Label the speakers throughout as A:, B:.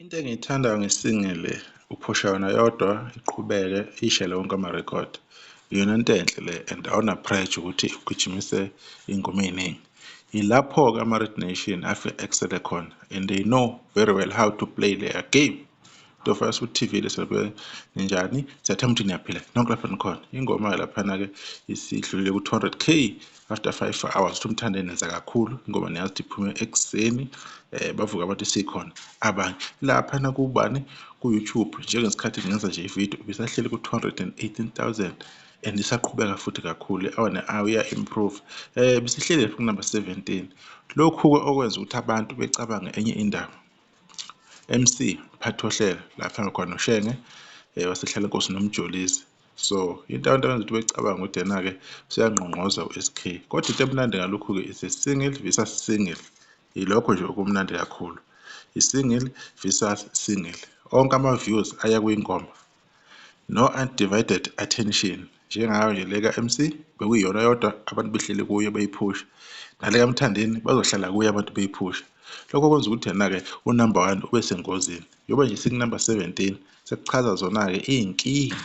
A: Into engiyithandayo nge-single uphusha yona yodwa iqhubeke ishele wonke amarekhodi. Iyona nto enhle le and awuna-pressure ukuthi ugijimise iy'ngoma ey'ningi. Yilapho-ke ama-Red Nation afike excel-e khona and they know very well how to play their game. Ntofa TV leselbe ninjani? Siyathemba ukuthi niyaphila nonke lapho nikhona. Ingoma-ke laphana-ke isidlulile ku-200K after 5 hours. Uthi uMthandeni nenza kakhulu ingoma niyazi ukuthi iphume ekuseni bavuka abantu isikhona abanye laphana kubani ku-YouTube njengesikhathi ngenza nje ividiyo ibisahleli ku-218,000 and isaqhubeka futhi kakhulu hour ne-hour iya-improve bisihleli lapha ku-number 17. Lokhu-ke okwenza ukuthi abantu becabange enye indaba. MC mphathi wohlelo lapha khona noShenge wasehlala inkosi noMjolisi. So into abantu abenza ukuthi becabanga ukuthi yena-ke useyangqongqoza u-SK. Kodwa into emnandi ngalokhu-ke is a single versus single. Yilokho nje okumnandi kakhulu. I-single versus single. Onke ama-views aya kwingoma. No undivided attention. Njengayo nje le ka-MC bekuyiyona yodwa abantu behleli kuyo beyiphusha. Nale kaMthandeni bazohlala kuyo abantu beyiphusha. Lokho kwenza ukuthi yena-ke u-number 1 ube sengozini. Njengoba nje siku-number 17 sekuchaza zona-ke iy'nkinga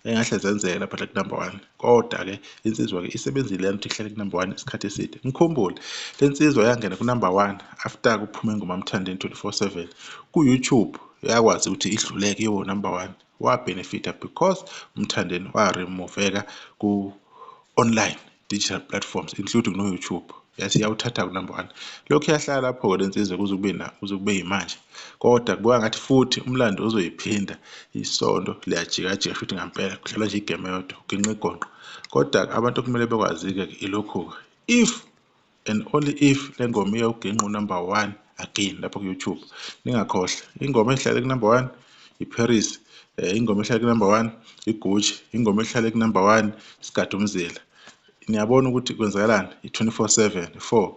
A: engahle zenzeke lapha ku-number 1. Kodwa-ke insizwa-ke isebenzile lena ukuthi ihlale ku-number 1 isikhathi eside. Ngikhumbule le nsizwa yangena ku-number 1 after kuphume ingoma Mthandeni 24/7 ku-YouTube yakwazi ukuthi idluleke iyoba number 1. Wabhenefitha because uMthandeni waremuveka ku-online digital platforms including no-YouTube. Yathi iyawuthatha ku-number 1. Lokhu iyahlala lapho-ke le nsizwa kuze kube na kuze kube yimanje. Kodwa kubuka ngathi futhi umlando uzoyiphinda isondo liyajikajika futhi ngampela kudlalwa nje igame eyodwa uginqa igonqo. Kodwa abantu okumele bekwazi-ke ilokhu-ke if and only if le ngoma iyawuginqa u-number 1 again lapho ku-YouTube. Ningakhohlwa ingoma ehlale ku-number 1 iParis, ingoma ehlale ku-number 1 iGucci, ingoma ehlale ku-number 1 Sigada Umzila. Niyabona ukuthi kwenzakalani i-24/7 4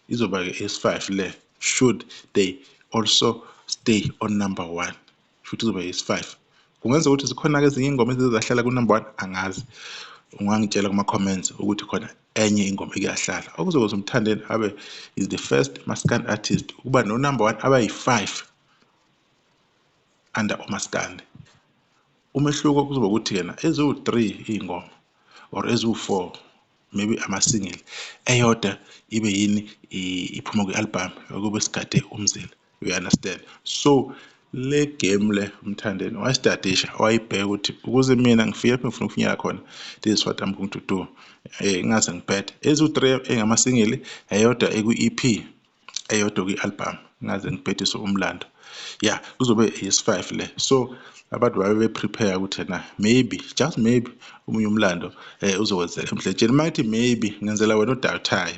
A: izoba-ke S5 le should they also stay on number 1 futhi izoba S5. Kungenza ukuthi zikhona-ke ezinye iy'ngoma ezizahlala ku-number 1 angazi. Ungangitshela kuma-comments ukuthi khona enye ingoma ekuyahlala. Okuzokwenza uMthandeni abe is the first Maskandi artist ukuba no-number 1 abayi-5 under uMaskandi. Umehluko kuzoba ukuthi yena eziwu-3 iy'ngoma or eziwu-4 maybe ama-single eyodwa ibe yini iphuma kwi-album okube sigade umzila. You understand? So le game le uMthandeni wayistadisha wayibheka ukuthi ukuze mina ngifike lapho ngifuna ukufinyela khona this is what I'm going to do. Ngingaze ngibhede eziwu-3 engama-single eyodwa ekwi-EP eyodwa kwi-album ngingaze ngibhedise umlando. Yeah, kuzobe is5 le. So abantu babe be-prepare ukuthi na maybe just maybe omunye umlando uzokwenzeka emdletsheni. Uma ngithi maybe ngenzela wena odawuthayo.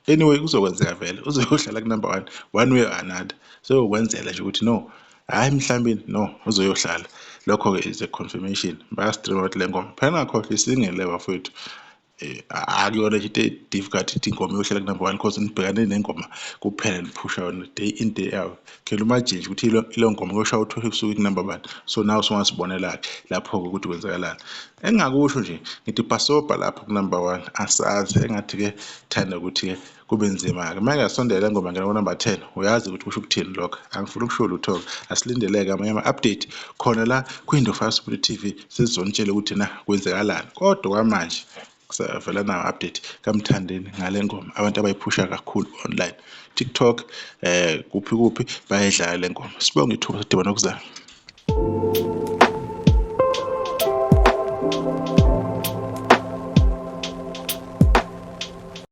A: Anyway kuzokwenzeka vele uzoyohlala ku-number 1 one way or another. So ukwenzela nje ukuthi no hayi mhlawumbe no uzoyohlala. Lokho-ke is a confirmation. Bayastreama bathi le ngoma phela ngakhohlwa i-single le bafowethu. Akuyona nje into e-difficult ukuthi ingoma iyohlala ku-number 1 because nibhekane nengoma kuphela niphusha yona day in day out. Can you imagine nje ukuthi ilo ngoma kuyoshaya u-12 ebusuku ku-number 1. So nawe usungasibonela-ke lapho-ke ukuthi kwenzakalani. Engingakusho nje ngithi bhasobha lapho ku-number 1 asazi engathi-ke thanda ukuthi-ke kube nzima-ke. Uma ingasondela le ngoma ngena ku-number 10 uyazi ukuthi kusho ukuthini lokho. Angifuni ukusho lutho-ke. Asilindeleke amanye ama-update khona la kwiNdofaya Sport TV sizonitshela ukuthi na kwenzakalani. Kodwa kwamanje kusavela nawo update kaMthandeni ngale ngoma abantu abayiphusha kakhulu online TikTok kuphi kuphi bayayidlala le ngoma. Sibonge ithuba sidibana okuzayo.